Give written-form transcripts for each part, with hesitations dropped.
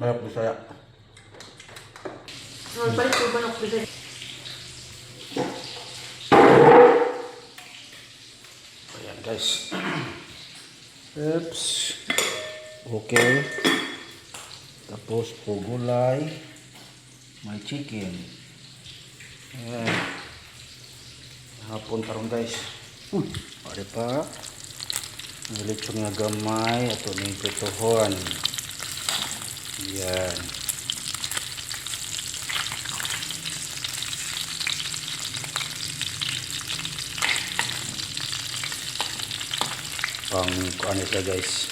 Mayok Bisaya. Palit ko manok Bisaya. Ayan, guys. Oops. Okay. Tapos po gulay. May chicken. Ayan. Hapon karon, guys. Pare pa. Ang lechon nga gamay ato ning prituhon. Ayan. Pang kuan siya, guys.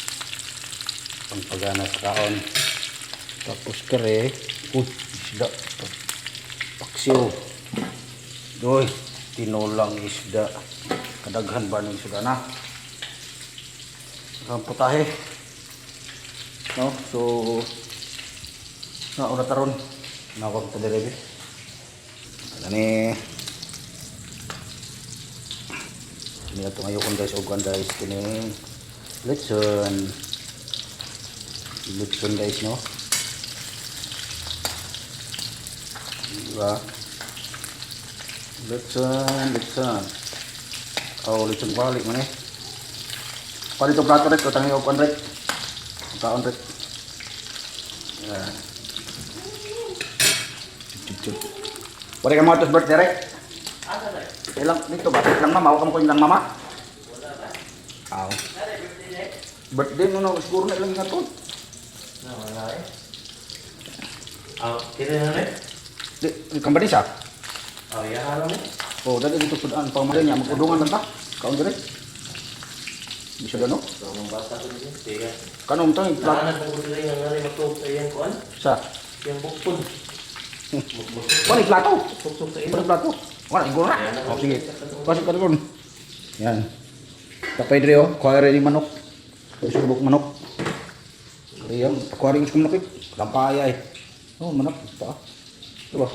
Pang pagana sa kaon. Tapos kare, uy, isda. Paksiw. Doy, tinolang isda. Kadaghan ba ng isda na? Ang putahe. No? So, nauna taron. Nawag ta dire. Ano ni? Kini ato ngayon, guys, og kuan, guys, kini lechon. Lechon, guys, no? Diba? Lechon, lechon. Oh, lechon balik man eh. Kuan ito plato rek, utang iyo kuan rek. Kaon rek. Yan. Chup, chup, chup. Wala ka mga tos birthday rek. Ilang dito ba? Ilang mama, ko ilang mama. Aw. Birthday mo na siguro na ilang nga to. Na, wala eh. Ah, kira na rin? Di kambani sa. Oh, iya lang eh. Oh, dali dito sudaan pa man niya magudungan lang ta. Kaon dire. Bisa no? So, mambasa ko din. Tiga. Kanong to yung plat Naanan ko dili nga nga rin matuog sa iyang kuan. sa. Iyang bukod. Kuan yung plato. Suksok sa Kuan ilo. yung plato. Wala igor na. Oh, sige. Pasok ka doon. Yan. Tapay dire oh, kuha rin yung manok. Subok manok. Riyang, kuha rin yung manok eh. Lampaya eh. Oh, manok. Ito ah. Diba?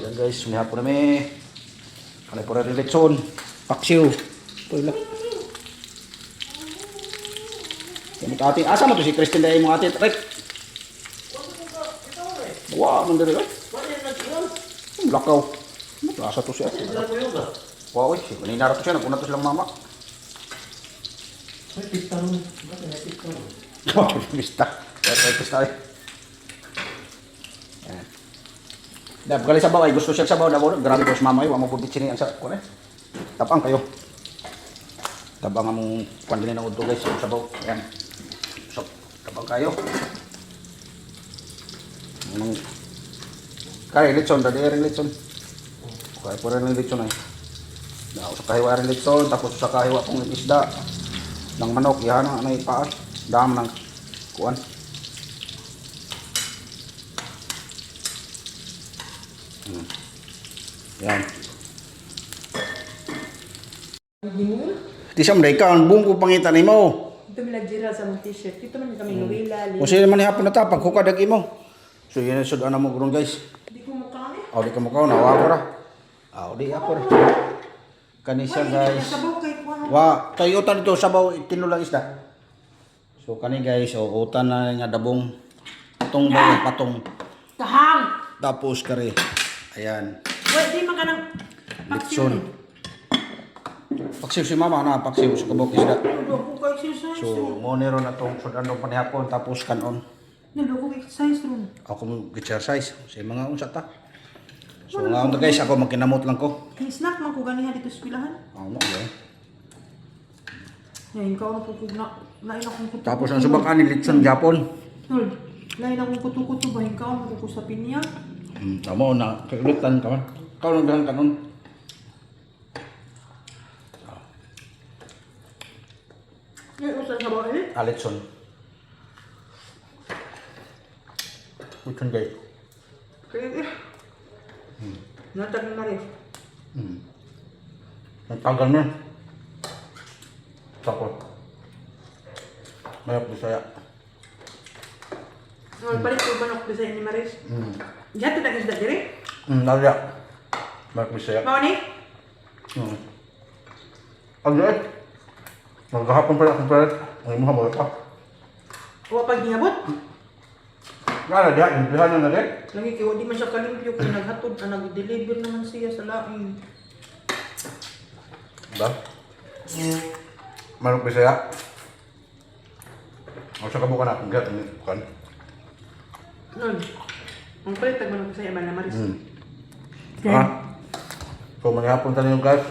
Yan guys, sumihapon nami. Kalay po rin lechon. Paksiw. Ito ilak. Yan ito ate. Asa mo to si Christine dahil mo ate? Rek. Wow, man diri. Wala yung nag-iwan. Lakaw. Ano to? Asa to si ate? Wala ko yoga. Wow, eh. Kanina ra to siya. Naguna to silang mama. May pista ron. Bakit may pista ron? Pista. Kaya pista eh. Yan. Dab, kali sabaw ay gusto siya sabaw. Dab, grabe ko sa mama eh. Wa mo pud sini ang sa kuan eh. Tapang kayo. Tabang among kuan din ng udto, guys, yung sabaw. Ayan. So, tabang kayo. Anong kaya lechon, dali rin lechon. Kaya po rin lechon ay. Na sa kahiwa rin lechon, tapos sa kahiwa pong isda ng manok, yan ang ano paa. Dam ng kuan. Yan. Di siya mo ka, ang buong ko pangita nimo. Dito mi nagjira sa mong t-shirt. Dito man kami Luwila. Kung sino man hapon na ta, paghuka dag imo. So yun ang sudan mo gurong, guys. Di ko mukha ni. Aw di ka mukha na ako ra. Aw di ako ra. Kani siya, guys. Sabaw kay kuan. Wa tayo utan dito sabaw tinulang isda. So kani, guys, o utan na nga dabong patong ba patong. Tahang. Tapos kare. Ayan. Wait, di man ka ng Litson. Paksiw si mama na, paksiw sa kabok isda. Naloko ko exercise. So mo ni ron atong sudan ron panihapon tapos kanon. Naloko ko exercise ron. Ako mo exercise sa mga unsa ta. So nga unta, guys, ako magkinamot lang ko. Ni snack man ko ganiha dito sa eskwelahan. Ano eh. Ngayon ka ko kung na lain akong kuto. Tapos ang subak ani litson Japon. Lord, lain akong kuto-kuto ba ikaw mo ko sa pinya. Tama na kailutan ka man. Kau nang dahan kanon. Ngay usa sa bae. Ah, litson. Litson, guys. Kaya eh. Natag na rin. Ang tagal na. Tapos. Mayap Bisaya. Lord, palit ko manok Bisaya ni Maris. Diyan na isda dire. Nalya. Mayap Bisaya. Mao ni? Ano eh? Maghahapon pala akong palit. Ang imuha mo pa. Wa pag gingabot. Wala diha, impihan na na. Lagi kay di man siya kalimpyo kay naghatod ang nag-deliver naman siya sa laing. Ba? Manok Bisaya. O sa kabukan na, gat kan. Nun. Ang palit tag manok sa iba na Maris. Ah. So manghapon ta ninyo, guys.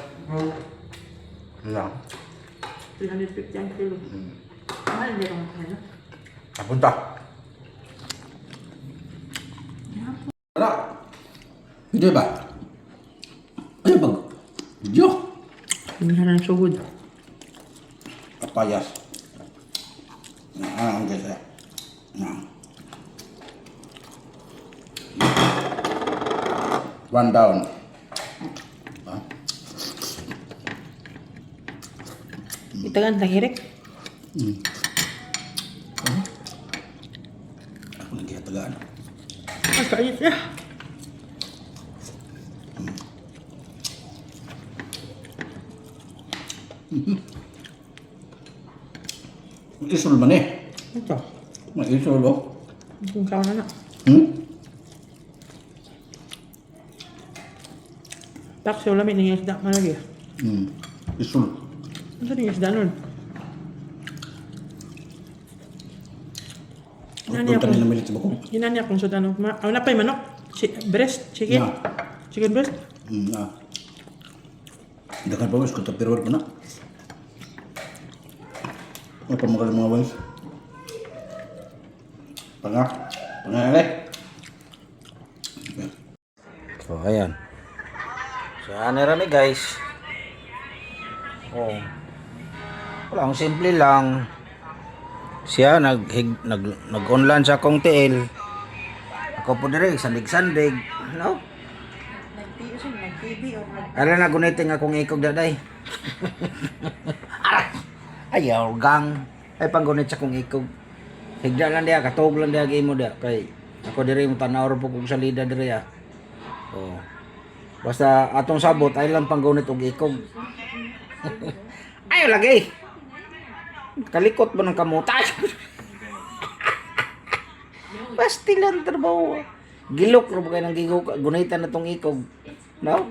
Na. 350 ang kilo. Mahal din ang kaya. Apunta. Wala. Hindi ba? Ano ba? Video. Hindi na sugod. Kapayas. Ah, ang guys. Na. One down. Ah. Itagan tahirik. Ako nagkihatagaan. Ay, kainit niya. Isol man eh. Ito. May isol oh. Kung sao na na. Taksi, wala may nangyayasda malagi. Isol. Ano sa isda nun? Nani Ito ako. kanina milit sa bako. Ginani akong sa tanong. Ma wala pa yung manok. Breast, chicken. Yeah. Chicken breast. Ah. Dakan pa mas kung tapirwar ko na. Ano pa mga mga wings? Panga. Panga eh. So, ayan. So, ano rami, guys. Oh. Wala, ang simple lang. Siya nag nag nag-online sa akong tiil. Ako po dire sandig-sandig, no? Nag-TV o nag... Ala na gunitin akong ikog daday. Aray! Ayaw gang. Ay panggunit sa akong ikog. Higda lang diya, katog lang diya imo diya kay ako diri mo tanaw ra po kog salida diri ah. Oh. Basta atong sabot ay lang panggunit og ikog. Ayaw lagi. Kalikot ba ng kamuta? Basti lang trabaho. Gilok ra ba kay nang gigok gunitan na tong ikog. No?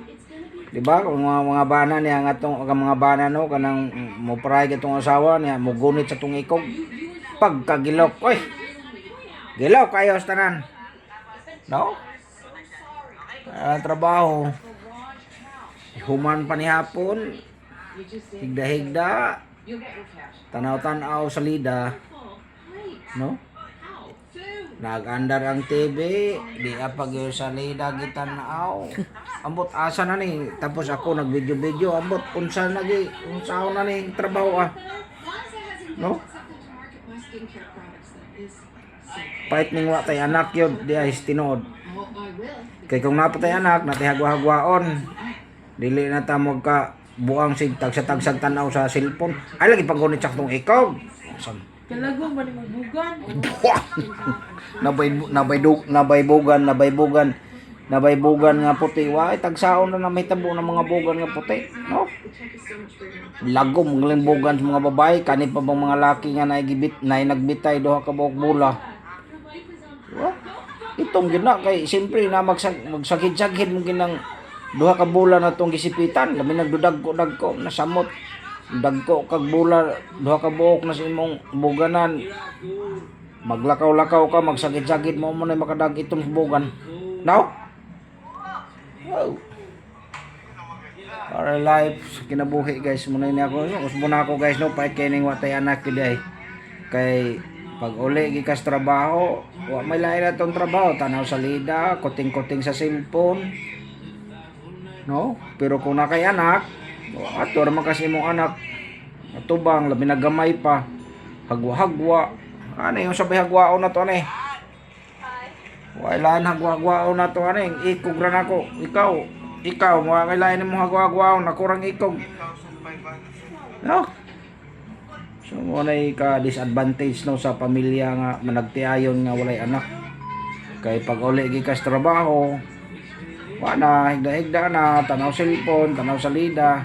Di ba? Kung mga bana niya ang atong ang mga bana no kanang mo pray katong asawa niya mo gunit sa tong ikog. Pagkagilok, oy. Gilok kayo sa tanan. No? Ah, trabaho. Human pa ni hapon. Higda-higda. Tanaw-tanaw sa lida. No? Nag-andar ang TV, di apag yun sa lida gitanaw. Ambot asa na ni, tapos ako nag-video-video, ambot unsa na gi, unsa na ni trabaho ah. No? Pait ning wa tay anak yun, di ay tinuod. Kay kung napatay anak, natay hagwa-hagwaon. Dili na ta magka buang sig tagsa-tagsag tanaw sa cellphone. Ay lagi panggunit sa tong ikaw. Sam Kalagong ba ni magbugan? nabay nabay dug nabay bugan nabay bugan nabay bugan nga puti wa ay tagsaon na na may tabo ng mga bugan nga puti, no? Lagom ang bugan sa mga babae, kani pa bang mga laki nga naigibit nay nagbitay duha ka buok bula wa itong gyud na kay siyempre na magsakit-sakit mo ginang duha ka bula na tong gisipitan, labi nagdudagko-dagko nasamot dagko kag bula duha ka buok na sa imong buganan, maglakaw-lakaw ka, magsakit-sakit mo mo na makadag itong bugan. Now? Wow. Our life, kinabuhi guys, muna ni ako. Usbo na ako guys, no, pahit kay ning watay anak yun ay. Kay pag uli gikas trabaho, wa may lain na tong trabaho, tanaw sa lida, kuting-kuting sa cellphone. No? Pero kung nakay anak, ato ra man kasi imong anak. Atubang labi na gamay pa. Hagwa-hagwa. Ano yung sabay hagwaon na to ano eh? Wala hagwa-hagwaon na to ano eh. Ikog ra nako. Ikaw, ikaw mga kailangan mo hagwa-hagwaon ako rang ikog. No? So mo na ka disadvantage no sa pamilya nga managtiayon nga walay anak. Kay pag uli gikas trabaho, wala higda-higda na, tanaw cellphone, tanaw salida.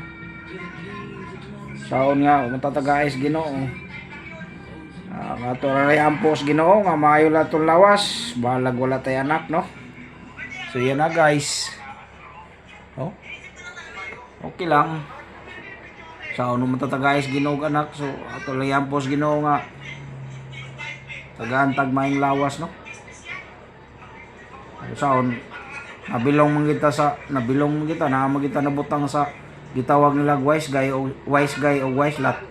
Saon nga matatagays Ginoo. Ang ato ra ray ampos Ginoo nga maayo lang atong lawas, balag wala tay anak, no. So yan na, guys. Oh. Okay lang. Sa ano man tatagayos Ginoo og anak, so ato lang ampos Ginoo nga tagaan tag maayong lawas, no. Saon nabilong man kita sa nabilong man kita, naa man kita nabutang sa gitawag nila wise guy o wise guy o wise lot.